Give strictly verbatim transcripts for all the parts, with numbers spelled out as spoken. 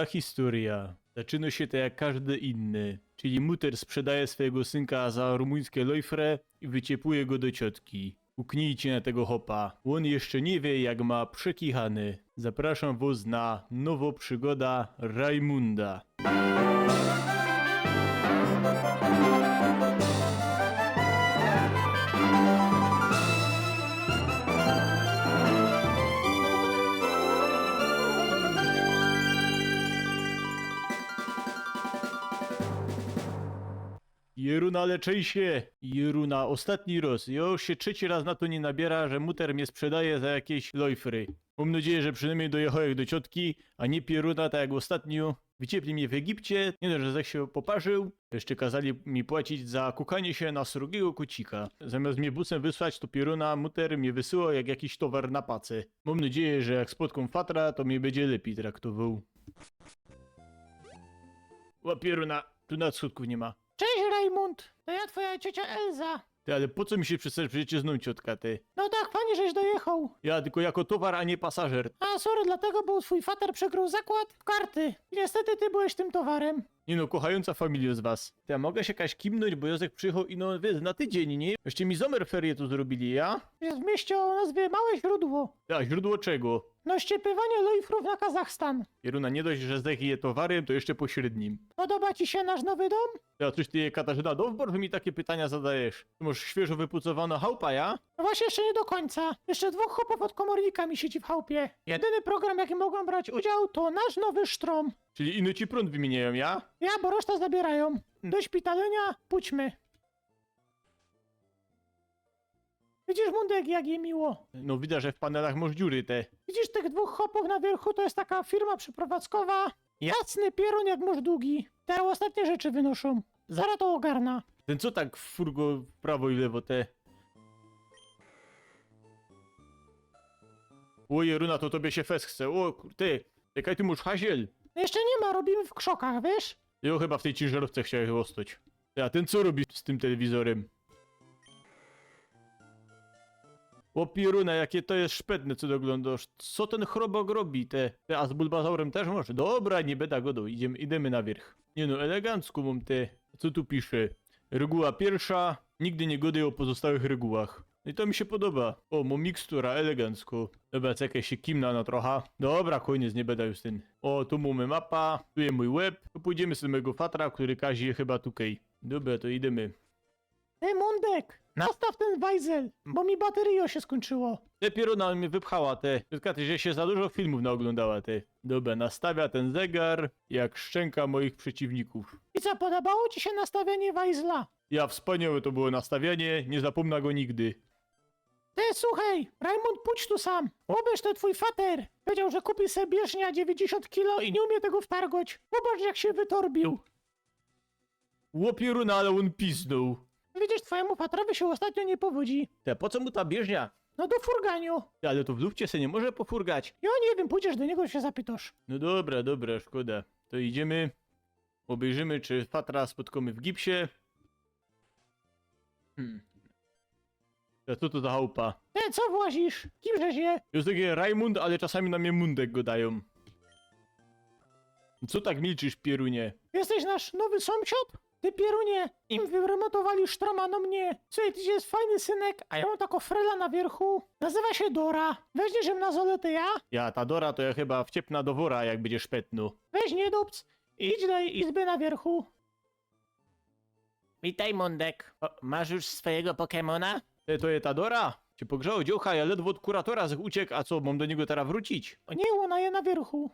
Ta historyjŏ zaczyno sie tak jak kŏżdy inny. Czyli muter sprzedaje swojigo synka za rumuńske lojfry i wyciepuje go do ciotki. Uknijcie na tego chopa. Ôn jeszcze niy wiy, jak mŏ przekichany. Zaprŏszōm wŏs na nowo przygoda Rajmunda. Jeruna, leczej sie! Jeruna, ôstatni rŏz. Jŏ już sie trzeci rŏz na to niy nabiera, że muter mie sprzedaje za jakeś lojfry. Mōm nadzieja, że przinojmnij dojechołech do ciotki, a niy pierōna tak jak ôstatnio. Wyciepli mie w Egipcie, niy dość, że żech sie poparziōł, jeszcze kazali mi płacić za kukanie sie na srogigo kocika. Zamiost mie busym wysłać, to pierōna muter mie wysyło jak jakiś towar na pace. Mōm nadzieja, że jak spotkōm fatra, to mie bydzie lepij traktowoł. Ła pierōna, tu na schodkōw niy ma. Cześć, Rajmund! To jŏ, twoja ciocia Elza. Ty, ale po co mi sie przedstawiać? Przecież znōm ciotkę, ty. No tak, fajnie, żeś dojechoł. Ja tylko jako towar, a niy pasażer. A, sorry, dlatego, bo twōj fater przegroł zakład w karty. Niestety ty byłeś tym towarem. Niy no, kochajōnca familijŏ z was. Ty, a mogę sie jakoś kimnōńć, bo jŏ żech przijechoł ino, wiysz, na tydziyń, niy? Jeszcze mi zomerferie tu zrobili, ja? Jest w mieście o nazwie Małe Źródło. Ja, źródło czego? No, ściepywanie lojfrōw na Kazachstan. Pierōna, niy dość, że żech je towarym, to jeszcze pośrednim. Podoba ci się nasz nowy dom? Ja, coś ty, Katarzyna Dowbor, wy mi takie pytania zadajesz? Ty masz świeżo wypucowaną chałupã, ja? No właśnie, jeszcze nie do końca. Jeszcze dwóch chłopów od komornika mi siedzi w chałupie. Jedyny program, w jakim mogłem brać udział, to Nasz Nowy Sztrom. Czyli ino ci prōnd wymieniajōm, ja? Ja, bo resztę zabierają. Do szpitalenia, pójdźmy. Widzisz, Mundek, jak je miło. No, widzã, że w panelach masz dziury, te. Widzisz tych dwóch chłopów na wierzchu? To jest taka firma przeprowadzkowa. Jasny pierun, jak masz długi. Te ôstatnie rzeczy wynoszą. Zaraz to ogarnã. Ten co tak furgo w prawo i lewo, te? Ô Jeruna, to tobie sie fest chce. Ô kur-, ty, jakej ty masz haziel? No jeszcze nie ma, robimy w krzokach, wiesz? Jŏ chyba w tyj ciynżarōwce chciołech ôstoć. Ty, a ten co robi z tym telewizorym? Ô pierōna, jakie to jest szpetne, co doglōndŏsz. Co ten chrobok robi, te? Ty, a z Bulbazaurym też masz? Dobra, niy bydã godoł, idziemy, idziemy na wierch. Niy no, elegancko mōm, te. Co tu pisze? Reguła piyrszŏ. Nigdy niy godej ô pozostałych regułach. No i to mi sie podoba. Ô, mōm mikstura, elegancko. Dobra, czekej, sie kimna na trocha. Dobra, kōniec, niy bydã już tyn. Ô, tu mōmy mapa, tu je mōj łeb. To pōjdziemy so do mojego fatra, kery każe chyba tukej. Dobra, to idymy. Ty, Mundek, nastaw tyn wajzel, bo mi bateryjŏ sie skōńczyło. Te pierōna, ôn mie wypchała, te. Wiotka, ty żeś sie za dużo filmōw naôglōndała, te. Dobra, nastawia tyn zegar jak szczynka moich przeciwnikōw. I co, podobało ci sie nastawianie wajzla? Ja, wspaniałe to było nastawianie, niy zapōmnã go nigdy. Ty, słuchej, Rajmund, pōdź tu sam. Ôbejrz, to twōj fater. Powiedział, że kupi se bieżnia dziewiyńćdziesiōnt kilo i niy umie tego wtargoć. Pōbacz, jak sie wytorbiōł. Ô pierōna, ale ôn piznōł. Widzisz, twojemu fatrowi sie ôstatnio niy powodzi. Te, po co mu ta bieżnia? No do furganiŏ. Ty, ale to w lufcie se niy może pofurgać. Jŏ niy wiym, pōjdziesz do niego, sie zapytŏsz. No dobra, dobra, szkoda. To idziemy. Ôbejrzymy, czy fatra spotkōmy w gipsie. Hmm. A co to za chałupa? Ty, co włazisz? Kim żeś je? Jŏ żech je Rajmund, ale czasami na mie Mundek godajōm. Co tak milczysz, pierunie? Jesteś nasz nowy sąsiad? Ty, pierunie, im wyremontowali sztroma, no mie. Słuchej, ty jest fajny synek, a jŏ mōm takõ frela na wierchu. Nazywa sie Dora. Weźmiesz jã na zolety, ja? Ja, ta Dora to jŏ chyba wciepnã do wora, jak bydziesz szpetnōł. Weź niy dupc. Idź do izby na wierchu. Witaj, Mundek. O, masz już swojego Pokemona? Ty, to je ta Dora? Ciã pogrzało, dziołcha, jŏ ledwo ôd kuratora żech uciek, a co, mōm do niego tera wrōcić? O niy, ôna je na wierchu.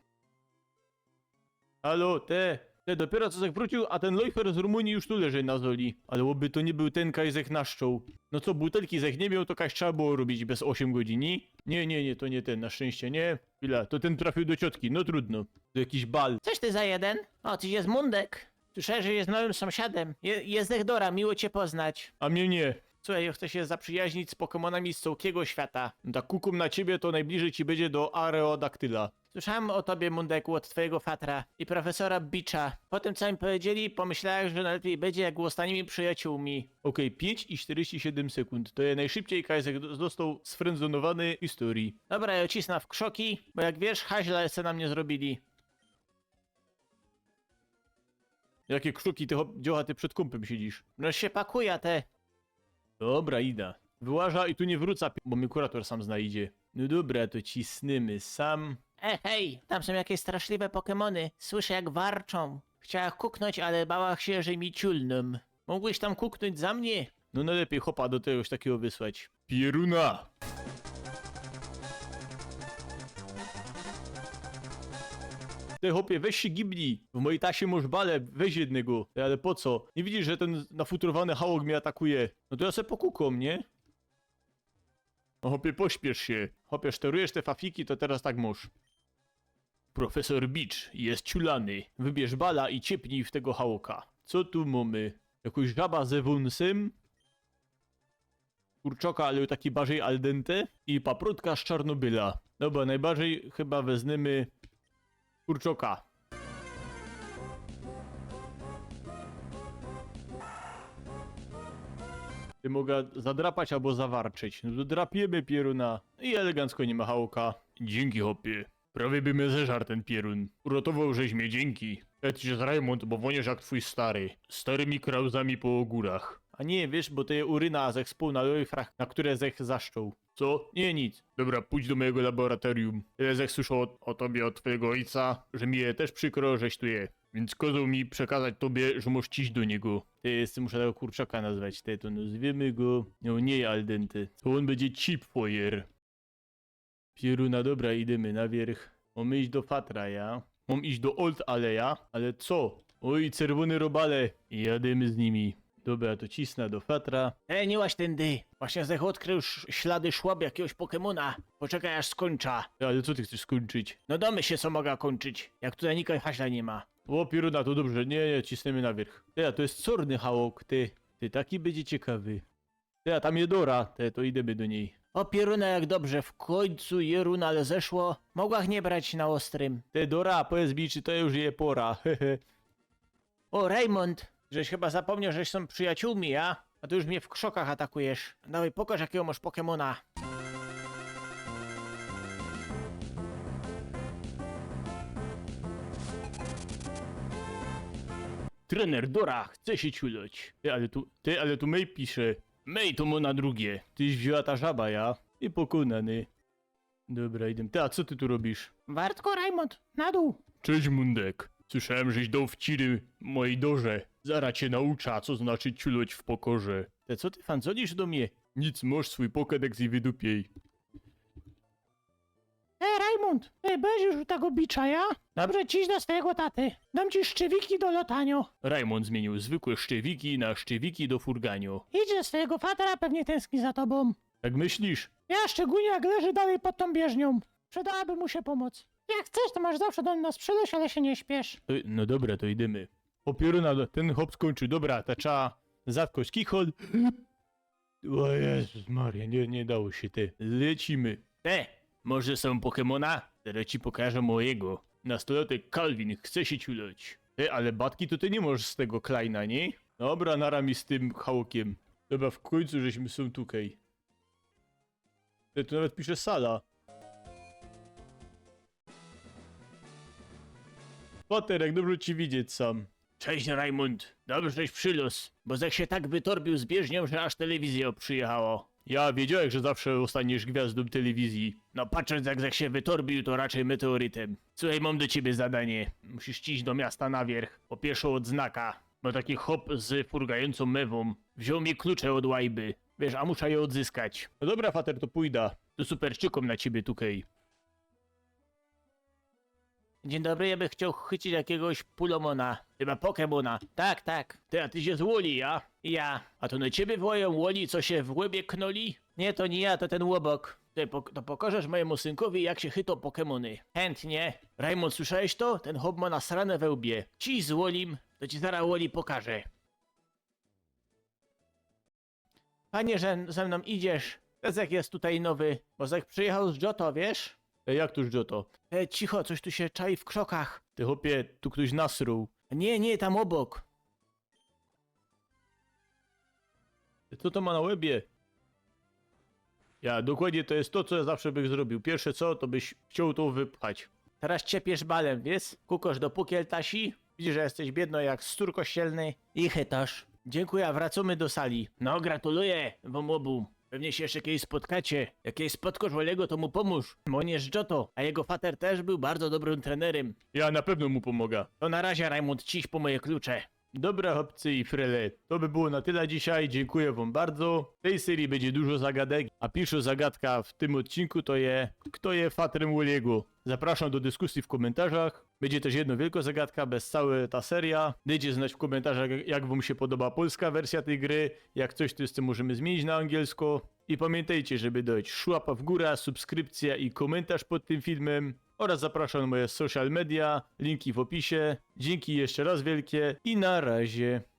Halo, ty, ty, dopiyro co żech wrōciōł, a tyn lojfer z Rumunii już tu leży na zoli. Ale ôby to niy bōł tyn, kaj żech naszczoł. No co, butelki żech niy mioł, to kaj trzeba było robić bez ôziym godzin, niy? Niy, niy, niy, to niy tyn, na szczynście niy. Chwila, to tyn trafiōł do ciotki, no trudno. To jakiś bal. Coś ty za jeden? O, ty jest Mundek. Słyszałem, że jest nowym sąsiadem. Je-, jest Dora, miło cię poznać. A mie niy. Słuchaj, chcę się zaprzyjaźnić z Pokemonami z całkigo świata. No tak, kukōm na ciebie, to nojbliżyj ci bydzie do Aerodaktyla. Słyszałem o tobie, Mundeku, od twojego fatra i profesora Beacha. Po tym, co mi powiedzieli, pomyślałem, że najlepiej będzie, jak ostaniemy przyjaciółmi. Okej, pięć i czterdzieści siedym sekund. To je nojszybciej, kaj żech do-, został sfryndzonowany w historii. Dobra, jŏ cisnã w krzoki, bo jak wiesz, haźla se na mie zrobili. Jakie krzuki, ty chop-, dziołcha, ty przed kōmpym siedzisz. No sie pakuja te. Dobra, ida. Wyłaża i tu niy wrōca, pi-, bo mie kurator sam znajdzie. No dobra, to cisnymy sam. E, hej, tam sōm jakeś straszliwe Pokemony. Słyszã, jak warczōm. Chciałach kuknōńć, ale bałach sie, że mi ciulnōm. Mōgłeś tam kuknōńć za mie? No nojlepij chopa do tegoś takigo wysłać. Pieruna! Ty chopie, weź sie gibnij! W mojij tasie mosz bale, weź jednego. Ty, ale po co? Niy widzisz, że tyn nafutrowany hałok mie atakuje? No to jo se pokukōm, nie? No chopie, pośpiesz sie. Chopie, szterujesz te fafiki, to teroz tak mosz. Profesor Beach je ciulany. Wybierz bala i ciepnij w tego hałoka. Co tu mōmy? Jakoś żaba ze wōnsym? Kurczoka, ale taki bardzij al dente. I paprotka z Czarnobyla. Dobra, nojbardzij chyba weznymy kurczoka. Ty, moga zadrapać abo zawarczeć. No to drapiemy pieruna. I elegancko niy ma hałoka. Dziynki, chopie. Prawie by mie zeżar tyn pierun. Uratowołżeś mie, dziynki. Ty żeś Rajmōnd, bo wōnisz jak twōj stary. Starymi krauzami po ôgōrach. A niy, wiysz, bo to je uryna ze spōł na lojfrach, na kere żech zaszczoł. Co? Niy, nic. Dobra, pōdź do mojigo laboratorium. Tyle żech słyszoł ô, ô tobie ôd twojigo ojca, że mi je tyż przikro, żeś tu je. Wiync kozoł mi przekazać tobie, że mosz ciś do niego. Ty, jeszcze musza tego kurczaka nazwać, ty, to nazwijmy go. No niy al dente. To ôn bydzie cheap foyer. Pieruna, dobra, idymy na wierch. Mōmy iś do fatra, ja? Mōm iś do Old Aleja? Ale co? Oj, czerwōny robale. Jadymy z nimi. Dobra, to cisna do fatra. E, niy łaź tyndy. Właśnie żech ôdkrył sz-, ślady szłap jakigoś Pokemona. Poczekej, aż skōńcza. E, ale co ty chcesz skōńczyć? No domy sie, co moga kōńczyć, jak tu nikaj haśla niy ma. Ô, pieruna, to dobrze. Niy, niy, cisnymy na wierch. Ty, a to je czōrny hałok, ty. Ty, taki bydzie ciekawy. Ty, a tam je Dora, te, to idymy do nij. Ô pieruna, jak dobrze, w kōńcu je runa zeszło. Mogłach niy brać na ôstrym. Ty, Dora, powiydz mi, czy to już je pora? Hehe. Ô, Rajmōnd, żeś chyba zapōmnioł, żeś sōm przijaciołmi, ja? A ty już mie w krzokach atakujesz. Dawaj, pokaż, jakigo mosz Pokemona. Trener Dora chce sie ciulać. Ty, ale tu, ty, ale tu May pisze. May to mōna drugie. Tyś wziōnła ta żaba, ja? I pokōnany. Dobra, idym. Ty, a co ty tu robisz? Wartko, Rajmōnd, na dōł. Cześć, Mundek. Słyszałem, żeś doł wciry mojij Dorze. Zara cie naucza, co znaczy ciulać w pokorze. Ty, co ty fandzolisz do mie? Nic, mosz swōj pokedeks i wydupiej. E, Rajmōnd, ty bydzisz już tego bicza, ja? Dobrze, ciś do swojigo taty. Dōm ci szczywiki do lotanio. Rajmōnd zmiyniōł zwykłe szczywiki na szczywiki do furganio. Idź do swojigo fatra, pewnie tynskni za tobōm. Tak myślisz? Ja, szczegōlnie jak leży dalej pod tōm bieżniōm. Przidałaby mu sie pōmoc. Jak chcesz, to możesz zawsze do nas przileźć, ale sie niy śpiesz. Y, no dobra, to idymy. Ô pieruna, tyn chop skōńczył. Dobra, to trzeba zatkoś kichol. Ô Jezus Maria, niy, niy dało sie, ty. Lecimy. Te, może sōm Pokemona? Teroz ci pokażã mojigo. Nastolatek Calvin chce sie ciulać. Ty, ale batki to ty niy mosz z tego Kleina, niy? Dobra, nara mi z tym hałokiym. Dobra, w kōńcu żeśmy sōm tukej. Ty, tu nawet pisze sala. Paterek, dobrze ci widzieć sam. Cześć, Rajmōnd. Dobrze żeś przilōz, bo żech sie tak wytorbiōł z bieżniōm, że aż telewizyjŏ przijechało. Ja wiedziałech, że zawsze ôstaniesz gwiazdōm telewizyje. No, patrząc jak żech sie wytorbiōł, to raczyj meteorytym. Słuchej, mōm do ciebie zadanie. Musisz ciś do miasta na wierch, po piyrszõ ôdznaka. Bo taki chop z furgajōncōm mewōm wziōn mi klucze ôd łajby. Wiysz, a musza je ôdzyskać. No dobra, fater, to pōjda. To super, czekōm na ciebie tukej. Dzień dobry, ja bych chciał chycić jakiegoś Pulomona. Chyba Pokemona. Tak, tak. Ty, a ty sie z Woli, ja? Ja. A to niy ciebie wojōm Woli, co sie w łebie knoli? Niy, to niy ja, to tyn ôbok. Ty, pok-, to pokŏżesz mojymu synkowi, jak sie chyto Pokemony. Chętnie. Rajmōnd, słyszałeś to? Tyn chop mŏ nasrane we łbie. Ciś z Wolim, to ci zarŏz Woli pokaże. Fajnie, że ze mnōm idziesz. Pysek je tukej nowy, bo żech przijechał z Johto, wiysz? E, jak tu z Johto? E, cicho, coś tu sie czai w krzokach. Ty chopie, tu ftoś nasruł. Niy, niy, tam ôbok. Ty, co to mŏ na łebie? Ja, dokładnie to je to, co ja zawsze bych zrobiōł. Piyrsze co, to byś chcioł to wypchać. Teroz ciepiesz balym, wiysz? Kukŏsz do pukiel tasi? Widzisz, że jesteś biedno jak stur kościelny i chytasz. Dziękuję, a wracamy do sali. No, gratuluję wam obu. Pewnie się jeszcze kiedyś spotkacie. Jak kiedyś spotkasz Oliego, to mu pomóż. Bo nie żdżoto, a jego fater też był bardzo dobrym trenerem. Ja na pewno mu pomogę. To na razie, Rajmund, ciś po moje klucze. Dobra, chłopcy i frele, to by było na tyle dzisiaj. Dziękuję wam bardzo. W tej serii będzie dużo zagadek, a pierwszą zagadka w tym odcinku to je, kto je fatrem Oliego. Zapraszam do dyskusji w komentarzach. Będzie też jedna wielka zagadka bez całej ta seria. Dajcie znać w komentarzach, jak wam się podoba polska wersja tej gry. Jak coś, to jeszcze możemy zmienić na angielsko. I pamiętajcie, żeby dać łapa w górę, subskrypcję i komentarz pod tym filmem. Oraz zapraszam na moje social media, linki w opisie. Dzięki jeszcze raz wielkie i na razie.